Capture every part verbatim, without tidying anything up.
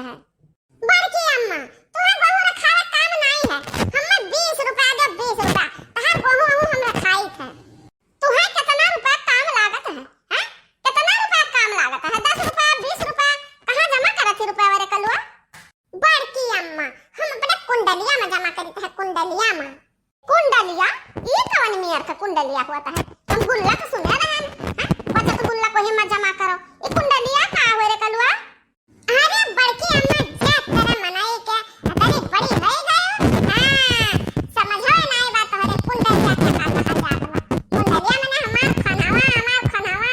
है। बड़की अम्मा, तुहर बहू रखावे काम नाई है। हम्मे बीस रुपया दे, बीस रुपया। तहार बहू अहू हम रखाइत है। तुहे केतना रुपया काम लागत है? हैं? केतना रुपया काम लागत है? दस रुपया, बीस रुपया, कहाँ जमा करत ही रुपया रे कलुआ? बड़की अम्मा, हम अपने कुंडलिया में जमा करित है, कुंडलिया में। कुंडलिया? ई कवन मेर के कुंडलिया होत है? हम गुल्लक सुने रहन, हैं? बचत गुल्लक वही में जमा करो। ई कुंडलिया का होए रे कलुआ? अरे बड़की अम्मा, जा तेरा मनई के, अतरी बड़ी होई गयो। हाँ, समझो नाई बात, तोहरे कुंडलिया के का कहल जात बा। कुंडलिया मने हमार खनवा, हमार खनवा।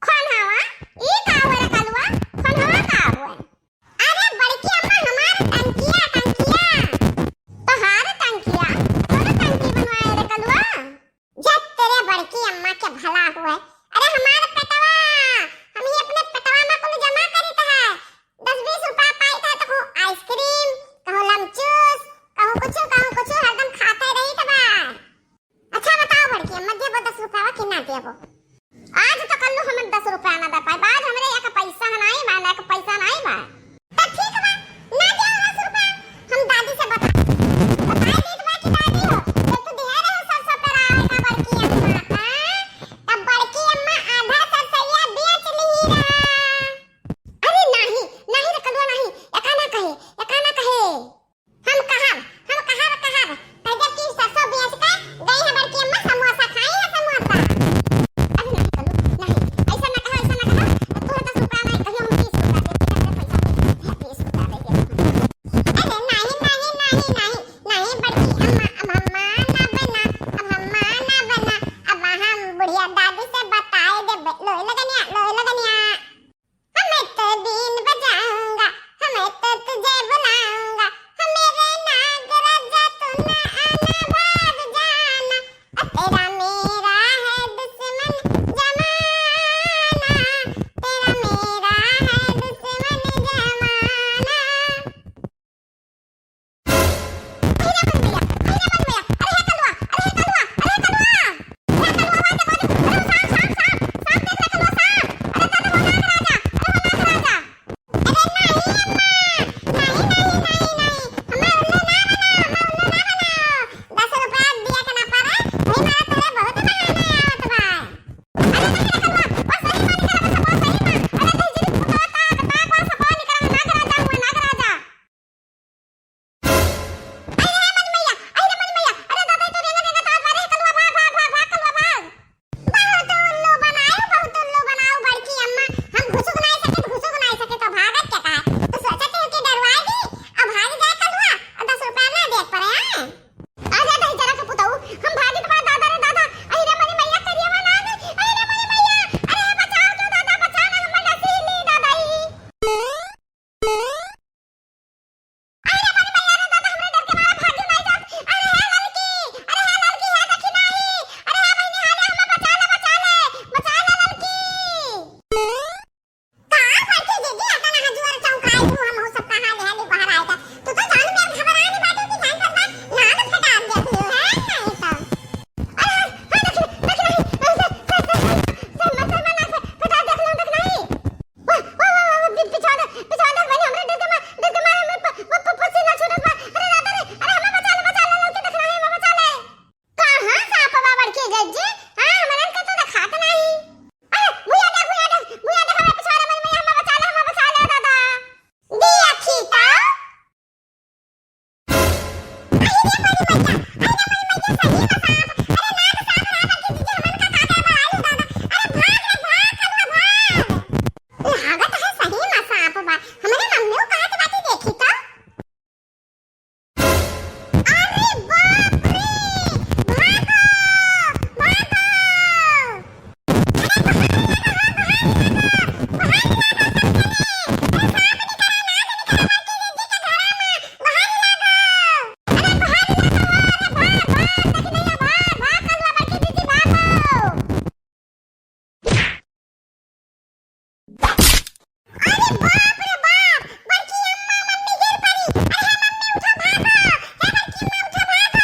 खनवा? ई का होए रे कलुआ? खनवा का होए? अरे बड़की अम्मा, हमार टंकिया, टंकिया। तोहार टंकिया? कौन टंकी बनवाए रे कलुआ? जब तेरे बड़की अम्मा के भला हुए। अरे हमार पेटवा, हम ही अपने पेटवा में कुल जमा करित है। दस बीस रुपया पाइत है तो कहूँ आइसक्रीम, कहूँ लमचूस, कहूँ कुछ, कहूँ कुछ, हरदम खाते रहित बा। अच्छा बताओ बड़की अम्मा, देबो दस रुपया कि ना देबो? आज तो कल्लू हम दस रुपया ना दे पाए, आज हमरे एक पैसा नाई बा, ना एक पैसा नाई बा। तो ठीक बा, ना दे दस रुपया, हम दादी से बता, बताई दीत बा कि दादी हो, जब तू दिहे रहे सरसों पेरावे का बड़की अम्मा का, तब बड़की अम्मा आधा सरसैया बेच ली रहा। अरे नाही, नाही रे कलुआ नाही, एका ना कहे, एका ना कहे। हम कहब, हम कहब, कहब। कह देब कि सरसों बेच के गई है बड़की अम्मा, समोसा खाई है, समोसा। अरे नहीं कलू, नहीं। ऐसा ना कहो, ऐसा ना कहो। तू है दस रुपया नहीं, कहियो हम बीस रुपया दे, ठीक है, पैसा दे, बीस रुपया दे दे। अरे नहीं, नहीं, नहीं, नहीं, नहीं, बड़की अम्मा, अब हम मानब ना, अब हम मानब ना, अब हम बुढ़िया दादी से बताए देबे। लोए लगनिया, लोए लगनिया। मैं तो बीन बजाऊंगा, मैं तो तुझे बुलाऊंगा, मेरे नाग राजा तू ना आना, भाग जाना। तेरा मेरा है दुश्मन जमाना, तेरा मेरा है दुश्मन जमाना। अरे हे कलुआ, अरे हे कलुआ, अरे हे कलुआ, अरे हे कलुआ। हे कलुआ, अरे हे कलुआ, अरे हे कलुआ, अरे हे कलुआ, अरे हे कलुआ। अरे दादा हो नाग राजा, अरे हो नाग राजा। अरे नहीं अम्मा, नहीं, नहीं, नहीं, नहीं। हमार उल्लू ना बनाओ, हमार उल्लू ना बनाओ। दस रुपया दिया के ना पावे, वही मारा तोरे बहुत बहाना आवत बा। अरे नहीं रे कलुआ, वो सही मानी करा, वो सही माँ। अरे नहीं जी, पुतवा का, का, का, सपा निकरा, नाग राजा हुआ, नाग राजा। अरे रे मनी मैया, अरे रे मनी मैया, अरे दादा, तो रेंगा, रेंगा, तो मारे, कलुआ, भाग, भाग, भाग, भाग, कलुआ, भाग। बहुत उल्लू बनायो, बहुत उल्लू बनायो, बड़की अम्मा। हम घुसुक नाई सके, घुसुक नाई सके, तो भागत के का है? तो सोचत है कि डरवाए दी, अब भाग जाए कलुआ, और दस रुपया ना दे पड़े, हाँ? अरे दही जरा के पुतऊ, हम भागित बा दादा रे दादा, अरे रे मनी मैया, करिया बना दे, अरे रे मनी मैया, अरे बचाओ तो दादा, बचाओ ना, हम डसी ली दादा ई। अरे बड़ी मैया रे दादा, हमरे डर के मारे भागी नाई जात। अरे हे ललकी, अरे हे ललकी, हे देखी नाई। अरे हे बहिनी, हे ले, हमें बचा ले, बचा ले, बचा ले ललकी। का बड़की दीदी, अतना हजूर चौंकाई तू, हम हो सकता है ले ले बाहर आए था। तू तो जान में घबरा नहीं बाटू कि जान पर बात नाद फटा देती है, नहीं तो। अरे, हाँ, देख, देख, नहीं, ऐसे, ऐसे, ऐसे, ऐसे, मत, मत, मत, फटा देख लो, देख नहीं। वाह, वाह, वाह, वाह, पि-, पिछवा दे, पिछवा दे, बहिनी, हमरे डर के मार, डर के मारे, हमरे प-, प-, प-, पसीना छूटत बा। अरे दादा रे, अरे हमें बचा ले, बचा ले, लड़के देखना है, हमें बचा ले। कहाँ सांप बा बड़की जज्जी? हाँ, हमरन के तो देखात नहीं। अरे, भुइया दे, भुइया दे, भुइया दे, हमें पिछवा दे, बहिनी, हमें बचा ले, हमें बचा ले, दादा। दिया खींचा। अरे रे बड़ी मैया, अरे रे बड़ी मैया, सही में सांप। अरे नाग सांप ना बल्कि जीजी हमन का का के बड़ाई दादा। अरे भाग रे भाग, कलुआ भाग। लागत है सही में सांप बा। हमरे मम्मी कहत बाटी देखी तो। अरे बाप रे, भागो, भागो। अरे बाप रे बाप, बड़की अम्मा, मम्मी गिर पड़ी। अरे हे मम्मी उठो, भागो। हे बड़की अम्मा उठो, भागो।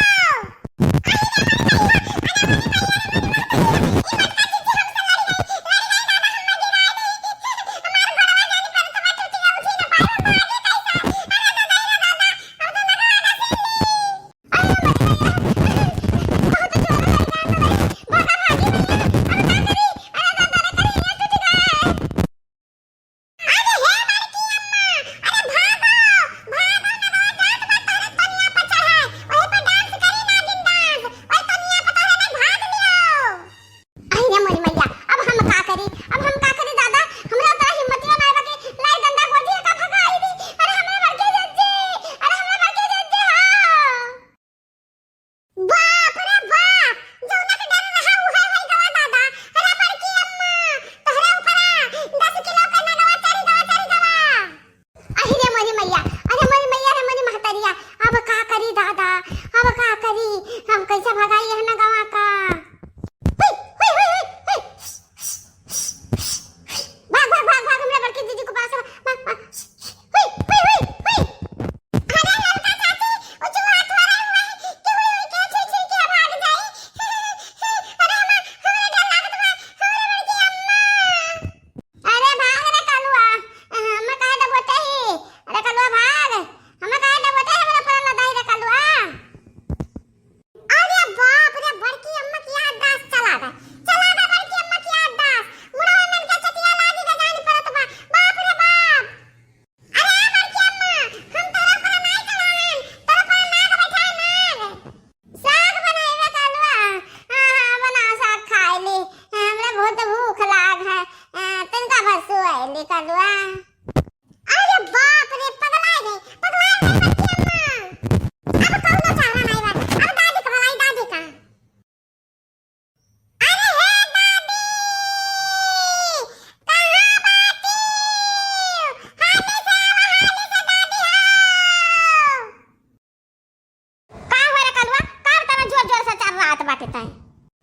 तैं।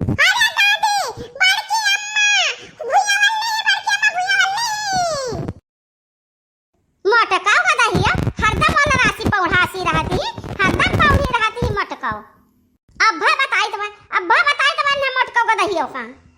अरे दादी, बड़की अम्मा, भुइयाँ वाली, बड़की अम्मा भुइयाँ वाली। मोटकऊ गदहिया, हरदम ओन रासी पौढ़ासी रहती, हरदम पौढ़ी रहती मोटकऊ। अब्भा बताई तमा, अब्भा बताई तमा न मोटकऊ गदहिया का।